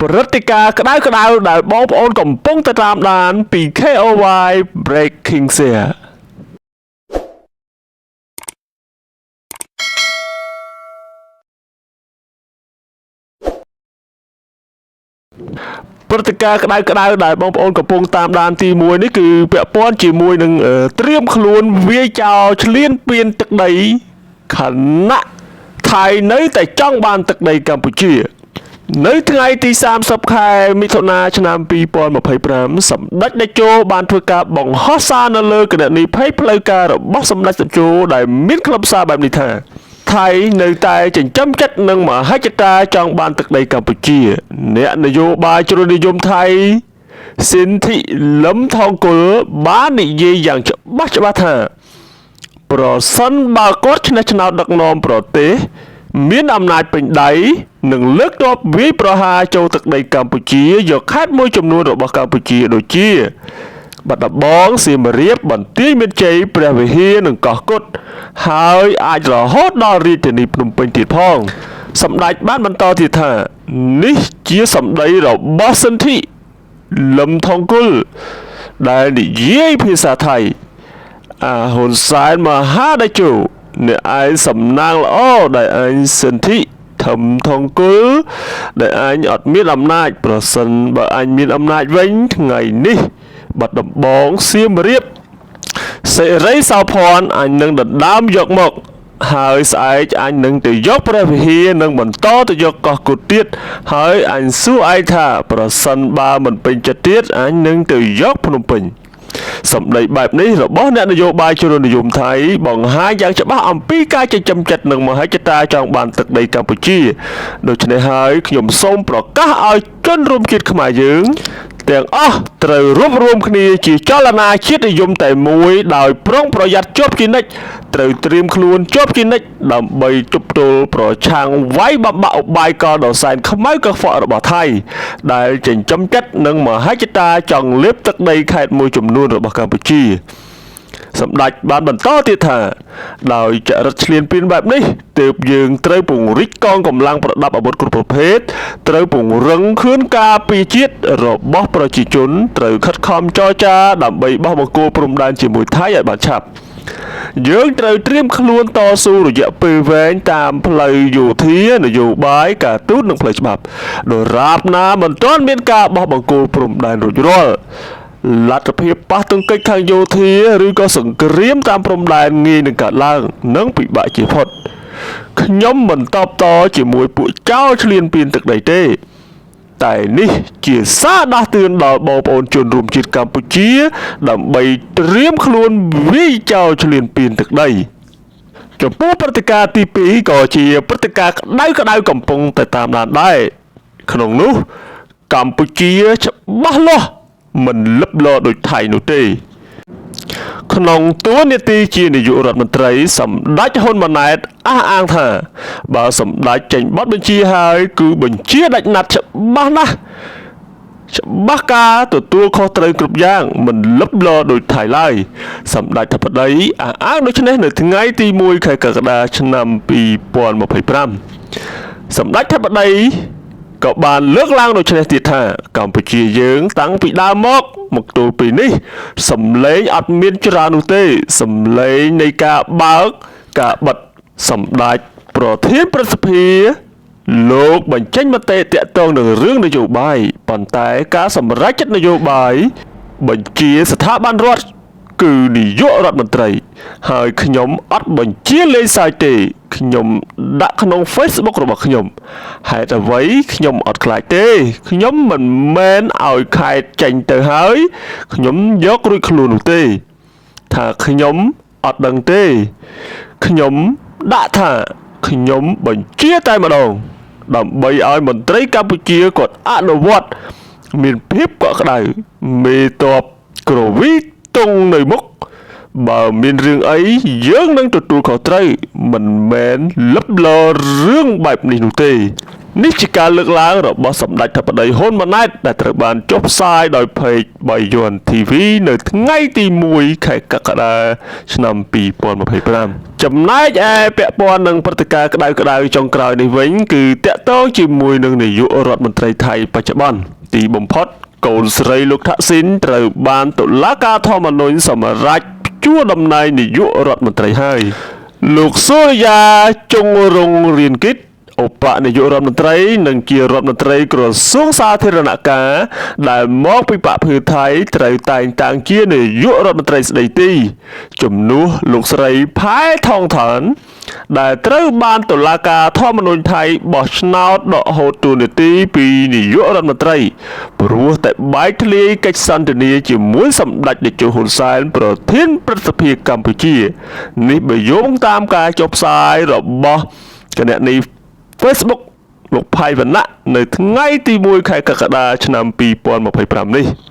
ព្រឹត្តិការណ៍ក្តៅក្តៅដែលបងប្អូនកំពុងតែតាមដានពី KOY Breaking Share ព្រឹត្តិការណ៍ក្តៅក្តៅដែលបងប្អូនកំពុងតាមដានទី1នេះគឺពាក់ព័ន្ធជាមួយនឹងត្រៀមខ្លួនវាយចោលឆ្លៀនពៀនទឹកដីខណៈថៃនៅតែចង់បានទឹកដីកម្ពុជា នៅថ្ងៃទី30ខែមិថុនាឆ្នាំ2025សម្ដេចតេជោបានធ្វើការបង្ហោះសារនៅលើគណនីផេកផ្លូវការរបស់សម្ដេចតេជោដែលមានខ្លឹមសារបែបនេះថាថៃនៅតែចិញ្ចឹមចិត្តនឹងមហិច្ឆតាចង់បានទឹកដីកម្ពុជា អ្នកនយោបាយជ្រុលនិយមថៃសិនធិលឹមថងគុលបាននិយាយយ៉ាងច្បាស់ច្បាស់ថា ប្រសិនបើគាត់ឈ្នះឆ្នោតដឹកនាំប្រទេស មានអំណាចពេញដៃនឹងលើកទ័ពវាយប្រហារចូលទឹកដីកម្ពុជាយកខេត្តមួយចំនួនរបស់កម្ពុជាដូចជា បាត់ដំបងសៀមរាបបន្ទាយមានជ័យព្រះវិហារនិងកោះគត់ហើយអាចរហូតដល់រាជធានីភ្នំពេញទៀតផងសម្ដេចបានបន្តទៀតថានេះជាសម្ដីរបស់សិទ្ធិលឹមថងគុលដែលនិយាយភាសាថៃ អាហ៊ុនសែនមហាតេជោអ្នកឯងសំណាងល្អដែលឯងសិទ្ធិធំថងគុលដែលឯងអត់មានអំណាចប្រសិនបើឯងមានអំណាចវិញថ្ងៃនេះបាត់ដំបងសៀមរាបសិរីសោភ័ណ្ឌអញនឹងដណ្ដើមយកមកហើយស្អែកអញនឹងទៅយកព្រះវិហារនិងបន្តទៅយកកោះគត់ទៀតហើយអញសួរឯងថាប្រសិនបើមិនពេញចិត្តទៀតអញនឹងទៅយកភ្នំពេញ សម្ដីបែបនេះរបស់អ្នកនយោបាយជ្រុលនិយមថៃបង្ហាញយ៉ាងច្បាស់អំពីការចិញ្ចឹមចិត្តនិងមហិច្ឆតាចង់បានទឹកដីកម្ពុជាដូច្នេះហើយខ្ញុំសូមប្រកាសឲ្យជនរួមជាតិខ្មែរយើងទាំងអស់ត្រូវរួបរวมគ្នាជាចលនាជាតិនិយមតែមួយដោយប្រុងប្រយ័ត្នជាប់ជានិច្ចត្រូវត្រៀមខ្លួនជាប់ជានិច្ចដើម្បីទប់ទល់ប្រឆាំងវាយបំបាក់ឧបាយកលដ៏សែនខ្មៅកខ្វក់របស់ថៃដែលចិញ្ចឹមចិត្តនិងមហិច្ឆតាចង់លេបទឹកដីខេត្តមួយចំនួនរបស់កម្ពុជា សម្ដេចបានបន្តទៀតថាដោយចរិតឈ្លានពានបែបនេះទើបយើងត្រូវពង្រីកកងកម្លាំងប្រដាប់អាវុធគ្រប់ប្រភេទត្រូវពង្រឹងខឿនការពារជាតិរបស់ប្រជាជនត្រូវខិតខំចរចាដើម្បីបោះបង្គោលព្រំដែនជាមួយថៃឲ្យបានឆាប់យើងត្រូវត្រៀមខ្លួនតស៊ូរយៈពេលវែងតាមផ្លូវយោធានយោបាយការទូតនិងផ្លូវច្បាប់ដរាបណាមិនទាន់មានការបោះបង្គោលព្រំដែនរួចរាល់លទ្ធភាពប៉ះទង្គិចខាងយោធាឬក៏សង្គ្រាមតាមព្រំដែនងាយនឹងកើតឡើងនិងពិបាកជាផុតខ្ញុំមិនតបតជាមួយពួកចោលឈ្លានពានទឹកដីទេតែនេះជាសារដាស់តឿនដល់បងប្អូនជនរួមជាតិកម្ពុជាដើម្បីត្រៀមខ្លួនវាយចោលឈ្លានពានទឹកដីចំពោះព្រឹត្តិការណ៍ទី2ក៏ជាព្រឹត្តិការណ៍ក្តៅក្តៅកំពុងតែតាមដានដែរក្នុងនោះកម្ពុជាច្បាស់លាស់មិនលឹបលរដូចថៃនោះទេក្នុងតួនាទីជានាយករដ្ឋមន្ត្រីសម្ដេចហ៊ុនម៉ាណែតអះអាងថាបើសម្ដេចចេញបទបញ្ជាហើយគឺបញ្ជាដាច់ណាត់ច្បាស់ណាស់ច្បាស់ការទទួលខុសត្រូវគ្រប់យ៉ាងមិនលឹបលរដូចថៃឡើយសម្ដេចធិបតីអះអាងដូច្នេះនៅថ្ងៃទី1ខែកក្កដាឆ្នាំ2025សម្ដេចធិបតីក៏បានលើកឡើងដូច្នេះទៀតថាកម្ពុជាយើងតាំងពីដើមមកទល់ពេលនេះសម្លេងអត់មានច្រើននោះទេសម្លេងនៃការបើកការបិទសម្ដេចប្រធានព្រឹទ្ធសភាលោកបញ្ចេញមតិទាក់ទងនឹងរឿងនយោបាយប៉ុន្តែការសម្រេចចិត្តនយោបាយបញ្ជាស្ថាប័នរដ្ឋគឺនាយករដ្ឋមន្ត្រីហើយខ្ញុំអត់បញ្ជាលេងសើចទេខ្ញុំដាក់ក្នុង Facebook របស់ខ្ញុំហេតុអ្វីខ្ញុំអត់ខ្លាចទេខ្ញុំមិនមែនឲ្យខេតចេញទៅហើយខ្ញុំយករួចខ្លួននោះទេថាខ្ញុំអត់ដឹងទេខ្ញុំដាក់ថាខ្ញុំបញ្ជាតែម្ដងដើម្បីឲ្យមន្ត្រីកម្ពុជាគាត់អនុវត្តមានភាពកក់ក្ដៅមេតបក្រវីតុងនៅមុខបើមានរឿងអីយើងនឹងទទួលខុសត្រូវមិនមែនលឹបលររឿងបែបនេះនោះទេ នេះជាការលើកឡើងរបស់សម្ដេចធិបតីហ៊ុនម៉ាណែតដែលត្រូវបានចុះផ្សាយដោយ Page បាយ័ន TV នៅថ្ងៃទី1ខែកក្កដាឆ្នាំ2025ចំណែកឯពាក់ព័ន្ធនឹងព្រឹត្តិការណ៍ក្តៅៗចុងក្រោយនេះវិញគឺតាក់ទងជាមួយនឹងនាយករដ្ឋមន្ត្រីថៃបច្ចុប្បន្នទីបំផុតកូនស្រីលោកថាក់ស៊ីនត្រូវបានតុលាការធម្មនុញ្ញសម្រេចព្យួរតំណែងនាយករដ្ឋមន្ត្រីហើយលោកសូរិយាចុងរងរៀនគិតឧបនាយករដ្ឋមន្ត្រីនិងជារដ្ឋមន្ត្រីក្រសួងសាធារណការដែលមកពីបក្សភឿថៃត្រូវតែងតាំងជានាយករដ្ឋមន្ត្រីស្ដីទីជំនួសលោកស្រីផែថងថនដែលត្រូវបានតុលាការធម្មនុញ្ញថៃបោះឆ្នោតដកហូតតួនាទីពីនាយករដ្ឋមន្ត្រីព្រោះតែបែកធ្លាយកិច្ចសន្ទនាជាមួយសម្ដេចតេជោហ៊ុនសែនប្រធានព្រឹទ្ធសភាកម្ពុជានេះបើយោងតាមការចុះផ្សាយរបស់គណនី Facebook លោកផៃវណ្ណៈនៅថ្ងៃទី1ខែកក្កដាឆ្នាំ2025នេះ។